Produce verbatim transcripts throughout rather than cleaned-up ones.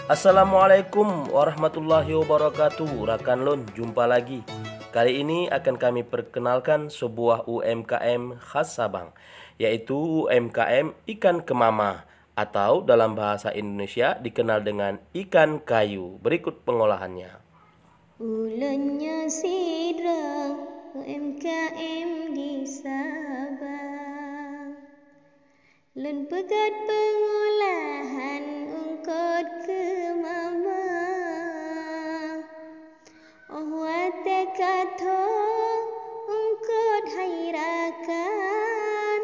Assalamualaikum warahmatullahi wabarakatuh. Rakan lôn, jumpa lagi. Kali ini akan kami perkenalkan sebuah U M K M khas Sabang, yaitu U M K M ikan keumamah, atau dalam bahasa Indonesia dikenal dengan ikan kayu. Berikut pengolahannya. Ulôn nyoe sidroe U M K M di Sabang. Lôn peugöt peungolahan eungkôt keumamah. Óh watée ka tho eungkôt hai rakan,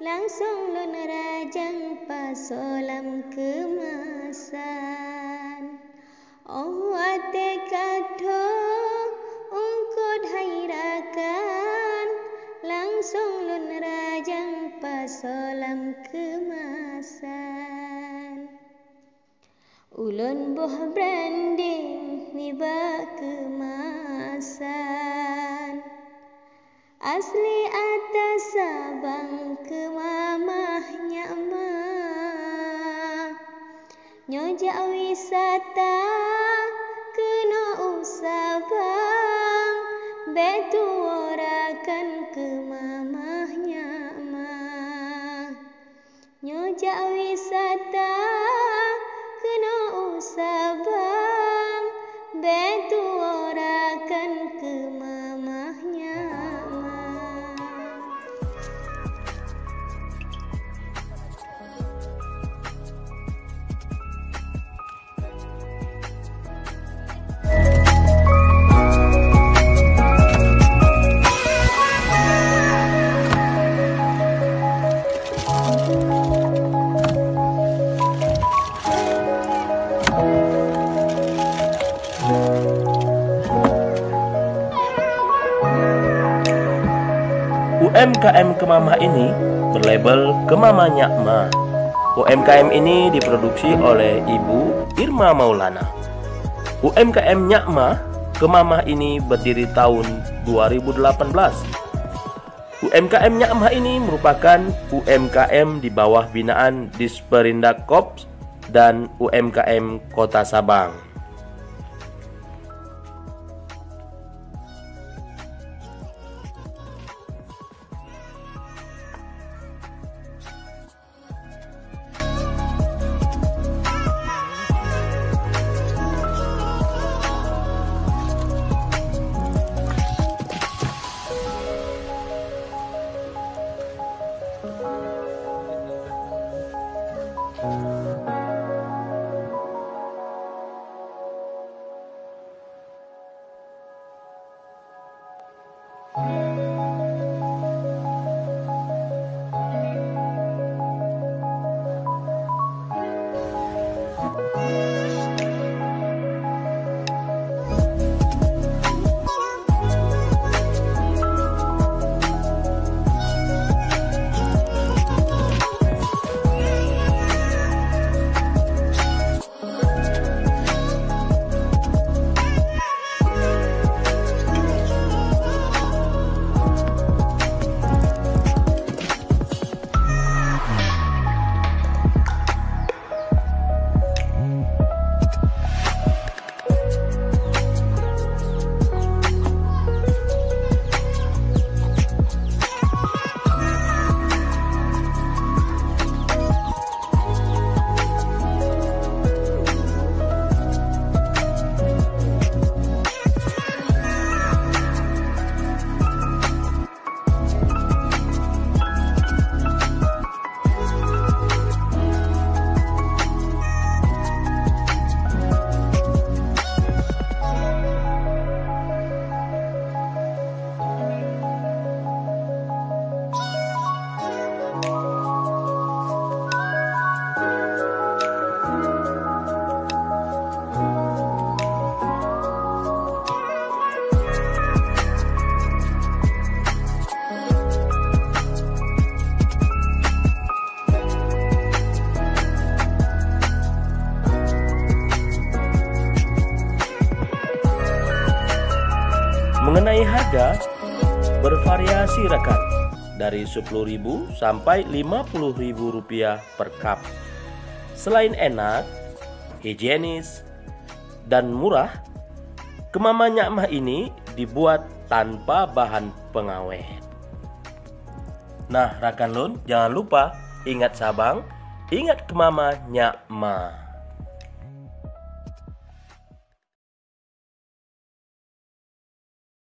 langsong lôn rajang pasoe lam keumasan. Óh watée ka tho eungkôt hai rakan, langsong lôn rajang pasoe lam keumasan. Ulôn boh branding nibak keumasan. Asli ata Sabang keumamah nyak ma. Nyoe jak wisata keunoe u Sabang, bék tuwoe rakan keumamah nyak ma. Nyoe jak wisata keunoe u Sabang, bék tuwoe rakan keumamah nyak ma. U M K M Keumamah ini berlabel Keumamah Nyak Ma. U M K M ini diproduksi oleh Ibu Irma Maulana. U M K M Nyak Ma Keumamah ini berdiri tahun dua ribu delapan belas. U M K M Nyak Ma ini merupakan U M K M di bawah binaan Disperindak Korps dan U M K M Kota Sabang. Mengenai harga, bervariasi rakan, dari sepuluh ribu sampai lima puluh ribu rupiah per cup. Selain enak, higienis, dan murah, keumama Nyak Ma ini dibuat tanpa bahan pengawet. Nah, rakan lôn, jangan lupa ingat sabang, ingat keumama Nyak Ma.